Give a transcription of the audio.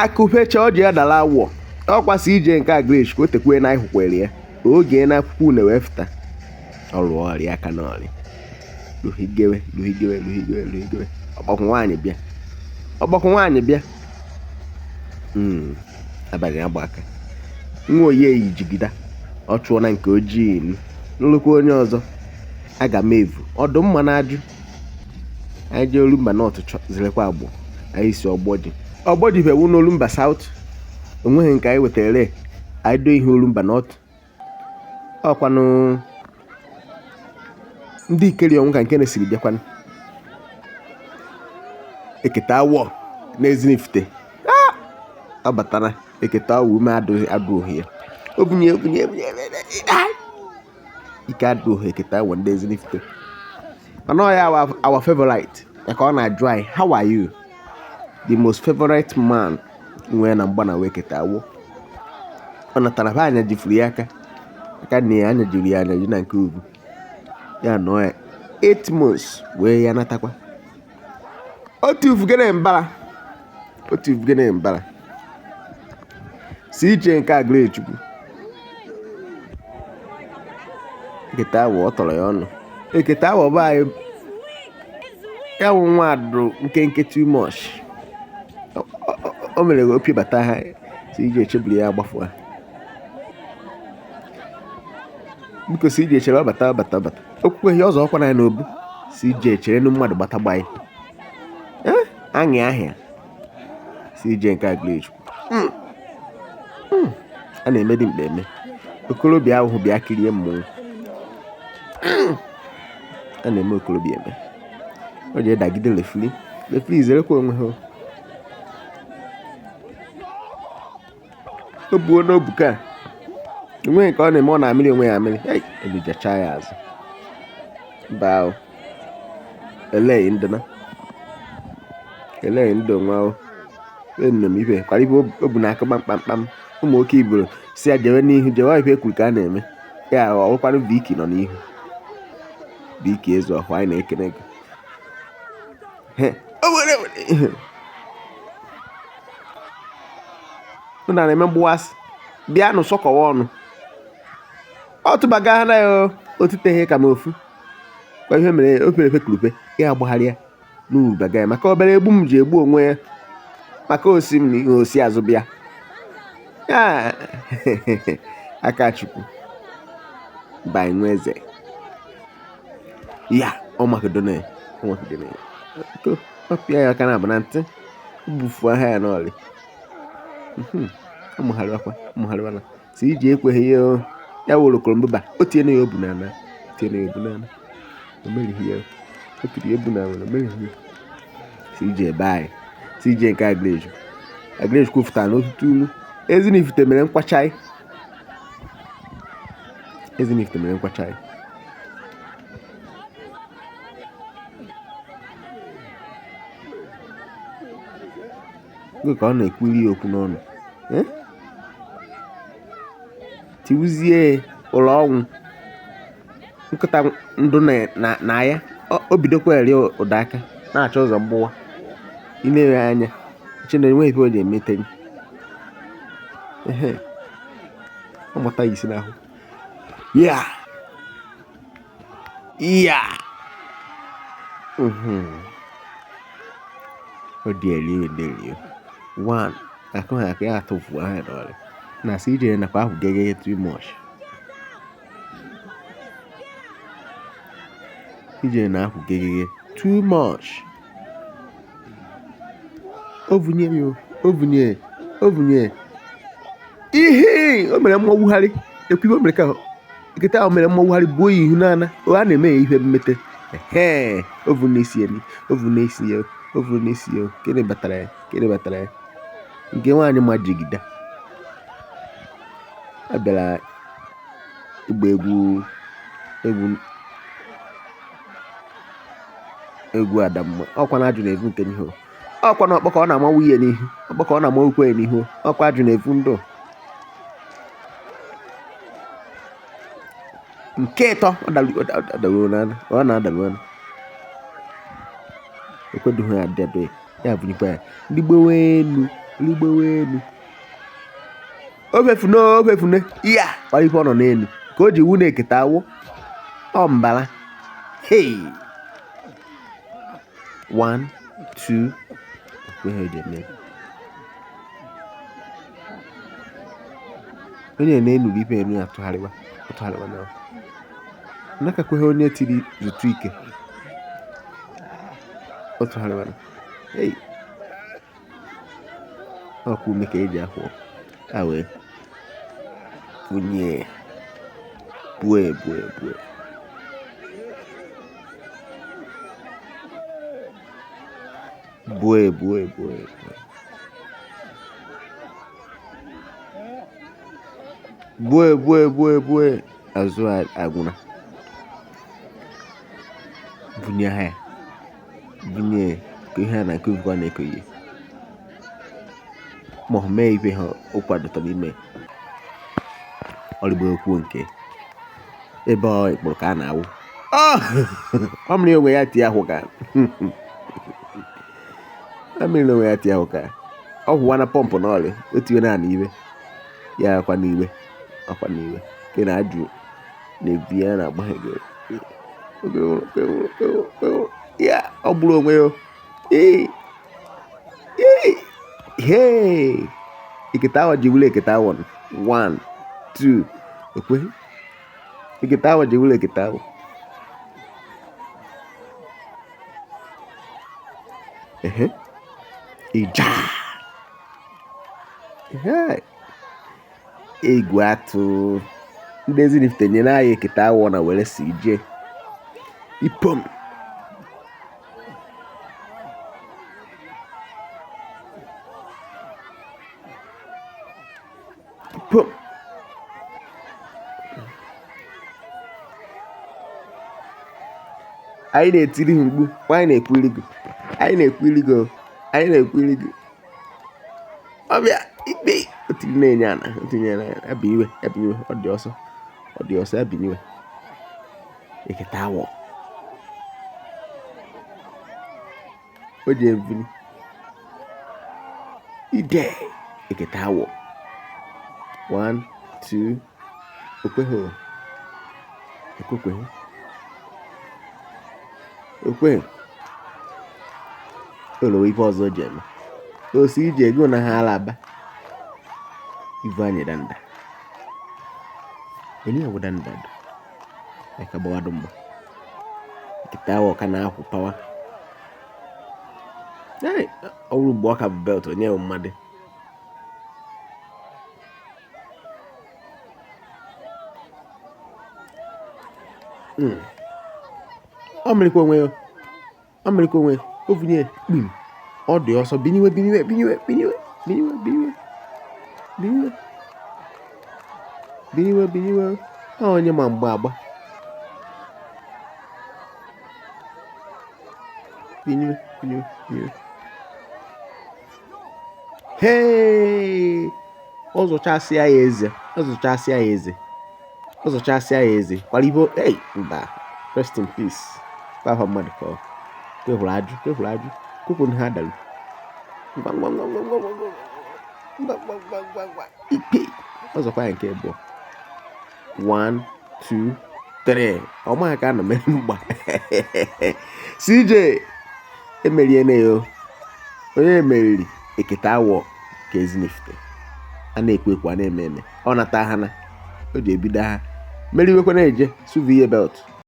Akụpecha ọjị adala awọ. Ọkwa CJ nke Agric ka o tekwe na ịhụkwere ya oge na akwụkwọ une wee fụta ọrụ ọrịa aka n'ọrị luhigewe luhigewe luhigewe luhigewe. Ọgbakwu nwaanyị bịa, ọgbakwu nwaanyị bịa. Abalị agba aka nwa oyi eyi jigida ọ chụọ na nke ojii nlụkwa onye ọzọ. Aga m evu ọdụm mma na ajụ. Anyị jee Orumba North zirekwa agbọ. Anyị si Ọgbọji, Ọgbọji bụ ewu n'Orumba South. Onweghị nke anyị wetara anyị do ihe Orumba North. Ọkwanụ ndị ikeri ọnwụ ka nke na-esiri bịakwanụ. Ekete awọ n'Ezinifite ọ batara. Ekete awọ ume adụghị ya. Obunye obunye obunye ike adụghị ekete awọ ndị Ezinifite. Mana ọ ya our favorite ya ka ọ na-ajụ anyị, how are you? The most favorite man nwee na mgba na wee keta awọ. Ọ natara be anya jifuru ya aka aka na ya anya jiri ya anya ji na nke ugwu ya nọ ya 8 months wee ya natakwa. Otu ufugene mbara, otu ufugene mbara. Si iche nke Agrichukwu ekete awọ ọ tọrọ ya ọnụ. Ekete awọ bụ anyị ya wụ nwa adụrụ nkenke too much. O mere opi bata ha si iji echebiri ya agbafu ha. Biko si iji echere ọbata ọbata ọbata okwukwe ihe ọzọ ọkwa na ya n'obu. Si iji echere nu mmadụ gbata gbaị aṅị ahịa. Si ije nke Agrichukwu a na-eme dị mkpa eme. Okorobịa ahụhụ bịa kirie mmọnwụ. A na-eme okorobịa eme. O ji dagide lefri lefri zerekwa onwe ha. O buo n'obuka enweghị nke ọ na-eme, ọ na-amịrị onwe ya amịrị. Elujacha ya azụ mba ahụ. Eleghị ndịna eleghị ndị onwe ahụ enọ m ife kwara ife o bu n'aka kpamkpamkpam. Ụmụ oke iboro si ya jewe n'ihu, jewe ife ekwuru ka a na-eme ya. Ọ bụkwanụ Viki nọ n'ihu. Viki eze ọhụ anyị na-ekene gị. Unu na-eme mgbụwasị bịa nụ sọkọwa ọnụ. Ọ tụbaga ha na ya otiteghị ka m ofu kwa ihe mere o fere efe ya agbagharịa n'ubaga ya maka obere egbu m ji egbu onwe ya maka osi m na ihe osi azụ bịa ya. Aka Chukwu by nwa eze ya ọ makidone ọ makidone ọ pịa ya aka na abụ na ntị bufuo aha ya n'ọlị. Ọ mụgharịwakwa mụgharịwana si iji ekweghị ya ya wụrụ korombụba o tiene ya obu n'ala, tiene ya obu n'ala. O merighị ya, o tiri ya obu n'ala, o merighị ya. Si ije ebe anyị si ije nke Agrichukwu. Agrichukwu fụtara n'ọtụtụ ulu. Ezinifite mere nkwachai, Ezinifite mere nkwachai. Ka ọ na-ekwuri ya okwu n'ọnụ tiwuzie ụlọ ọnwụ nkịta ndụ na ya. O bidokwa eri ụda aka na-achọ ụzọ mgbụwa. Ị na-ere anya che na enweghị ife o ji emete ehe ọ mụta ya isi n'ahụ ya ya. Ọ dị eri eri one akụ ha aka ya atụfu aha n'ọrịa na sị ijere nakwa ahụ gege too much. Ijere na ahụ gegege too much. Ovunye ya ovunye ovunye ihe o mere mmọwugharị ekwu ibe o mere ka nkịta ahụ mere mmọwugharị buo ya ihu n'ana. A na-eme ya ihe mmete. Ehe ovu na-esi ya ovu na-esi ya ovu na-esi ya. Gịnị batara ya? Gịnị batara ya? Nke nwaanyị ma jigida a bịara ịgba egwu egwu egwu Adamma. Ọkwa na ajụ na-evu nke n'ihu, ọkwa na ọkpọ ka ọ na-amawu ya n'ihu, ọkpọ ka ọ na-amawukwa ya n'ihu, ọkwa ajụ na-evu ndụ. Nke ịtọ ọ daruo n'ala, ọ na-adaru ala ekwedughị ya adịado ya bunyekwa ya ndị gbewe elu. Ligbewe elu. Ofefune ofefune ya kpara ife ọ nọ n'elu ka o ji wu na-eketa awụ ọ mbala. Hey! 1 2 okweghị o ji eme. Onye na-enuru ife enu atụgharịwa atụgharịwa na nakakweghị onye tiri zutu ike ọ tụgharịwara. Hey! Ọkwa ume ka eji akwụ a wee bunye bue bue bue bue bue bue bue bue bue bue azụ agwụna bunye ha ya bunye ka ihe a na-ekwu bụkwa na-eko ihe ma ọ mee ife ha ọ kwadotara ime ọrịgbo okwu nke ebe ọ ikpụrụ ka a na-awụ ọ mmiri onwe ya tie ahụ ka ọ mmiri onwe ya tie ahụ ka ọ hụwa na pọmpụ na ọrị o tinye naanị iwe ya akwa n'iwe akwa n'iwe nke na-ajụ na-ebu ya na-agba ya ọ gburu onwe ya. Ee ee hey! Eketa awọ ji wụlụ eketa awọ 1 2 okwe eketa awọ ji wụlụ eketa awọ. Ehe ija ehe egwu atụ ndị Ezinifite nyere anyị eketa awọ na were si jee ipom ipom. Anyị na-etiri ha mkpu, anyị na-ekwu irigo, anyị na-ekwu irigo, anyị na-ekwu irigo. Ọbịa ikpe otiri na-enye ana otinye na abịa iwe abịa iwe ọ dị ọsọ ọ dị ọsọ abịa iwe eketa awọ o ji ebili ide eketa awọ 1 2 okweghị ekwekweghị okweghị olowe ife ọzọ ji eme osi iji ego na ha alaba ivu anyị danda onye awụ danda do aka gbawado mgba nkịta awọ ka na-akwụ pawa ọ bụrụ mgbe ọ ka bụ belt onye bụ mmadụ ọ mịrịkwa onwe ya ọ mịrịkwa onwe ya o bunye kpim ọ dị ọsọ biniwe biniwe biniwe biniwe biniwe biniwe biniwe biniwe biniwe ọ onye ma mgbe agba biniwe biniwe biniwe hee ọ zụchasịa ya eze ọ zụchasịa ya eze ọ zụchasịa ya eze kwara ibo ei mba rest in peace kwa mmadụ ka ọ kwehụrụ ajụ kwehụrụ ajụ kwupụ ha daru ngwa ngwa ngwa ngwa ngwa ngwa ngwa ngwa ngwa ngwa ngwa ikpe ọzọkwa ya nke abụọ 1 2 3 ọ maghị ka a nọ mere mgba CJ emeriene ya onye meriri eketa awọ ka Ezinifite a na-ekwu ekwu a na-eme eme ọ nata ha na o ji ebido ha meriwekwa na-eje suvu ihe belt.